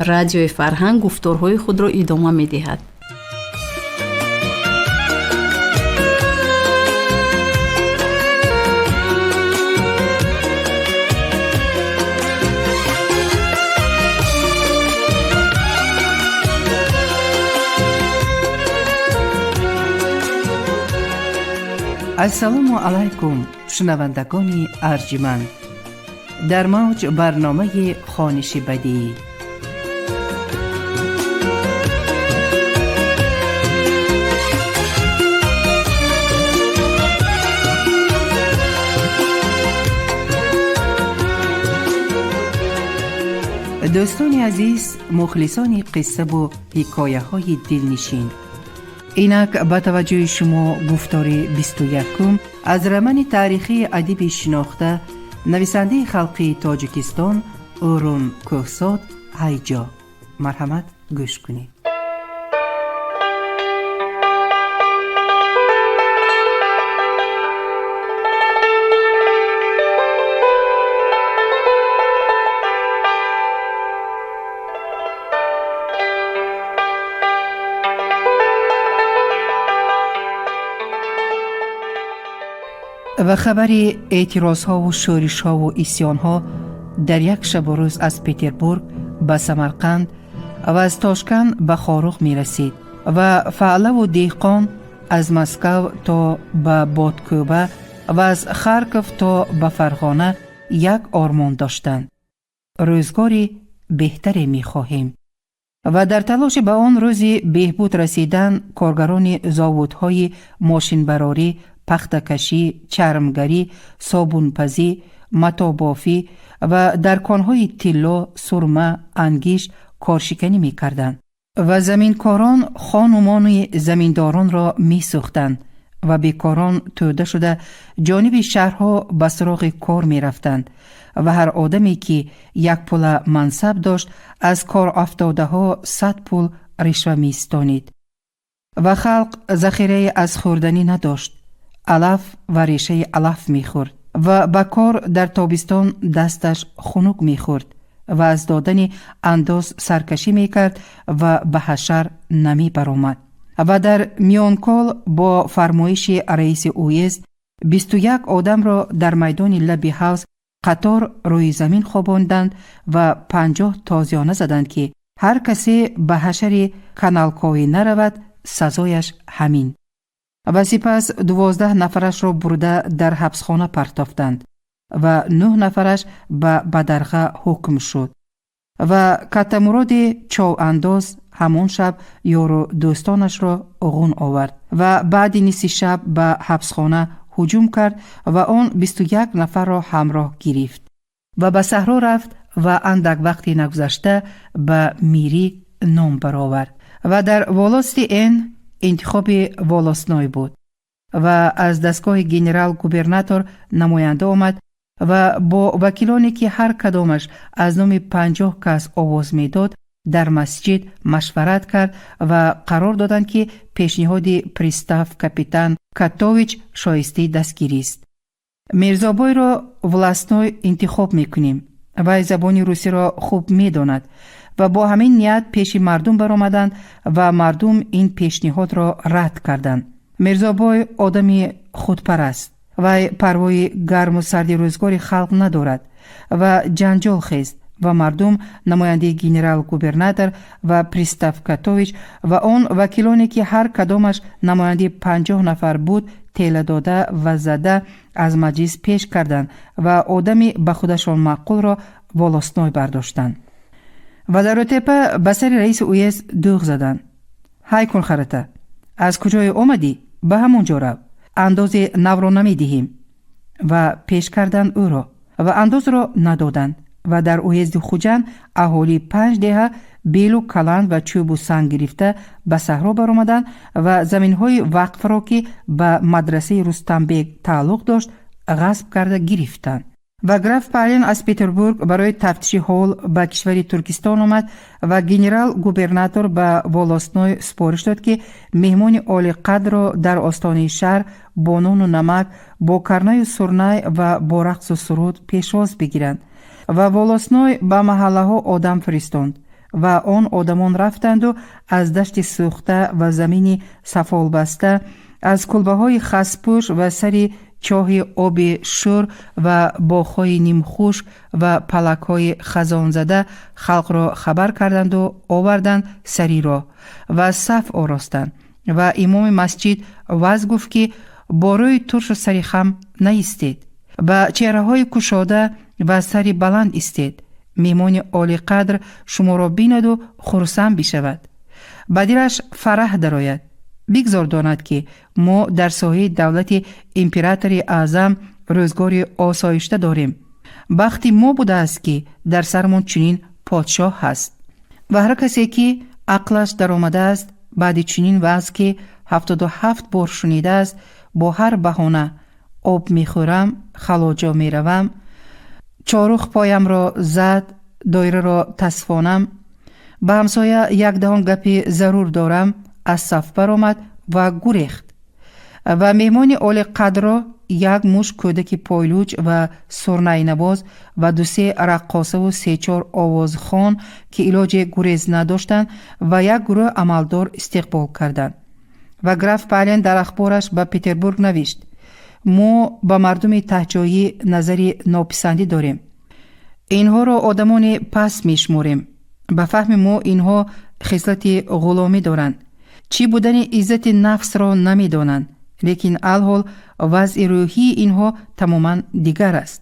Радиои Фарҳанг гуфторҳои худро идома медиҳад. Ассалому алайкум, шунавандагони арҷманд. Дар мавҷ барномаи хониши бадиӣ. Дӯстони азиз, мухлисони қиссаву ҳикояҳои дилнишин, инак ба таваҷҷӯҳи шумо гуфтори 21-ум аз романи таърихии адиби шинохта, нависандаи халқии Тоҷикистон Ӯрун Кӯҳсод «Ҳайҷо». Марҳамат, гӯш кунед. Ва хабари эътирозҳову шӯришҳову исьёнҳо дар як шабу рӯз аз Петербург ба Самарқанд ва аз Тошканд ба Хоруғ мерасид ва фаълаву деҳқон аз Москав то ба Бодкӯба ва аз Харков то ба Фарғона як ормон доштанд: рӯзгори беҳтаре мехоҳем. Ва дар талоши ба он рӯзи беҳбуд расидан коргарони зовудҳои мошинбарорӣ, пахтакашӣ, чармгарӣ, собунпазӣ, матобофӣ ва дар конҳои тилло, сурма, ангишт коршиканӣ мекарданд ва заминкорон хонумони заминдоронро месӯхтанд ва бекорон тӯда шуда ҷониби шаҳрҳо ба суроғи кор мерафтанд ва ҳар одаме, ки як пула мансаб дошт, аз корофтодаҳо 100 пул ришва меистонид. Ва халқ захирае аз хӯрданӣ надошт, алаф ва решаи алаф мехӯрд ва ба кор дар тобистон дасташ хунук мехӯрд ва аз додани андоз саркашӣ мекард ва ба ҳашар намебаромад. Ва дар миёнкол бо фармоиши раиси уезд 21 одамро дар майдони лаби ҳавз қатор рӯи замин хобонданд ва 50 тозиёна заданд, ки ҳар касе ба ҳашари каналковӣ наравад, сазояш ҳамин. Ва сипас 12 нафарашро бурда дар ҳабсхона партофтанд ва нӯҳ нафараш ба бадарға ҳукм шуд. Ва Каттамуроди човандоз ҳамон шаб ёру дӯстонашро ғун овард ва баъди нисфи шаб ба ҳабсхона ҳуҷум кард ва он 21 нафарро ҳамроҳ гирифт ва ба саҳро рафт ва андак вақте нагузашта ба мирӣ ном баровард. Ва дар волости Н интихоби волостной буд ва аз дастгоҳи генерал-губернатор намоянда омад ва бо вакилоне, ки ҳар кадомаш аз номи 50 кас овоз медод, дар масҷид машварат кард ва қарор доданд, ки пешниҳоди пристав капитан Катович шоистаи дастгирист. Мирзобойро волостной интихоб мекунем, вай забони русиро хуб медонад. Ва бо ҳамин ният пеши мардум баромаданд ва мардум ин пешниҳодро рад карданд. Мирзобой одами худпараст, вай парвои гарму сарди рӯзгори халқ надорад. Ва ҷанҷол хест ва мардум намояндаи генерал-губернатор ва пристав Катович ва он вакилоне, ки ҳар кадомаш намояндаи 50 нафар буд, тела дода ва зада аз маҷлис пеш карданд ва одами ба худашон маъқулро волостной бардоштанд. Ва дар Рӯтепа ба сари раиси уезд дӯғ заданд: «Ҳай кун, харата, аз куҷое омадӣ, ба ҳамон ҷо рав, андози навро намедиҳем». Ва пеш карданд ӯро ва андозро надоданд. Ва дар уезди Хуҷанд аҳолии панҷ деҳа белу каланд ва чӯбу санг гирифта ба саҳро баромаданд ва заминҳои вақфро, ки ба мадрасаи Рустамбек тааллуқ дошт, ғасб карда гирифтанд. Ва граф Пален аз Петербург барои тафтиши ҳол ба кишвари Туркистон омад ва генерал-губернатор ба волостной супориш дод, ки меҳмони олиқадрро дар остонаи шаҳр бо нону намак, бо карнаю сурнай ва бо рақсу суруд пешвоз бигиранд. Ва волостной ба маҳаллаҳо одам фиристонд. Ва он одамон рафтанду аз дашти сӯхта ва замини сафолбаста, аз кулбаҳои хаспӯш ва сари чоҳи оби шӯр ва боғҳои нимхушк ва палакҳои хазонзада халқро хабар карданду оварданд сари роҳ ва саф оростанд. Ва имоми масҷид ваъз гуфт, ки бо рӯи туршу сари хам наистед, ба чеҳраҳои кушода ва сари баланд истед. Меҳмони олиқадр шуморо бинаду хурсанд бишавад, ба дилаш фараҳ дарояд. Бигзор донад, ки мо дар соҳаи давлати императори аъзам рӯзгори осоишта дорем. Бахти мо будааст, ки дар сармон чунин подшоҳ ҳаст. Ва ҳар касе, ки ақлаш даромадааст, баъди чунин ваъз, ки 77 бор шунидааст, бо ҳар баҳона: об мехӯрам, халоҷо меравам, чорух поямро зад, доираро тасфонам, ба ҳамсоя як даҳон гапи зарур дорам, аз саф баромад ва гурехт. Ва меҳмони олиқадрро як мушт кӯдаки пойлуҷ ва сурнайнавоз ва дусе раққосаву сечор овозхон, ки илоҷи гурез надоштанд, ва як гурӯҳ амалдор истиқбол карданд. Ва граф Пален дар ахбораш ба Петербург навишт: «Мо ба мардуми таҳҷоӣ назари нописандӣ дорем, инҳоро одамони паст мешуморем. Ба фаҳми мо, инҳо хислати ғуломӣ доранд, чӣ будани иззати нафсро намедонанд. Лекин алҳол вазъи рӯҳии инҳо тамоман дигар аст.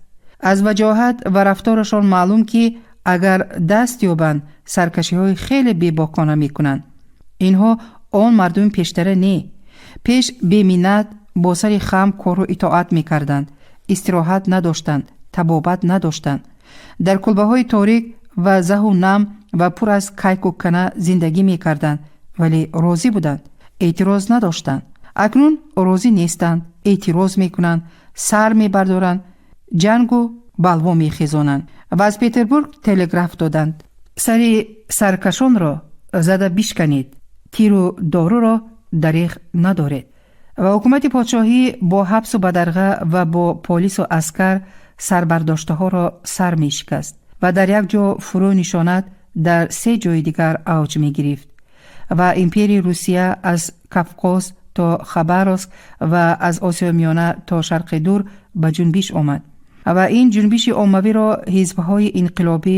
Аз ваҷоҳат ва рафторашон маълум, ки агар даст ёбанд, саркашиҳои хеле бебокона мекунанд. Инҳо он мардуми пештара не. Пеш беминнат бо сари хам кору итоат мекарданд, истироҳат надоштанд, табобат надоштанд, дар кулбаҳои торик ва заҳу нам ва пур аз кайку кана зиндагӣ мекарданд, вале розӣ буданд, эътироз надоштанд. Акнун розӣ нестанд, эътироз мекунанд, сар мебардоранд, ҷангу балво мехезонанд». Ва аз Петербург телеграф доданд: «Сари саркашонро зада бишканед, тиру доруро дареғ надоред». Ва ҳукумати подшоҳӣ бо ҳабсу бадарға ва бо полису аскар сарбардоштаҳоро сар мешикаст ва дар як ҷо фурӯ нишонад, дар се ҷои дигар авҷ мегирифт. Ва империяи Русия аз Кавқоз то Хабаровск ва аз Осиёи Миёна то Шарқи Дур ба ҷунбиш омад. Ва ин ҷунбиши оммавиро ҳизбҳои инқилобӣ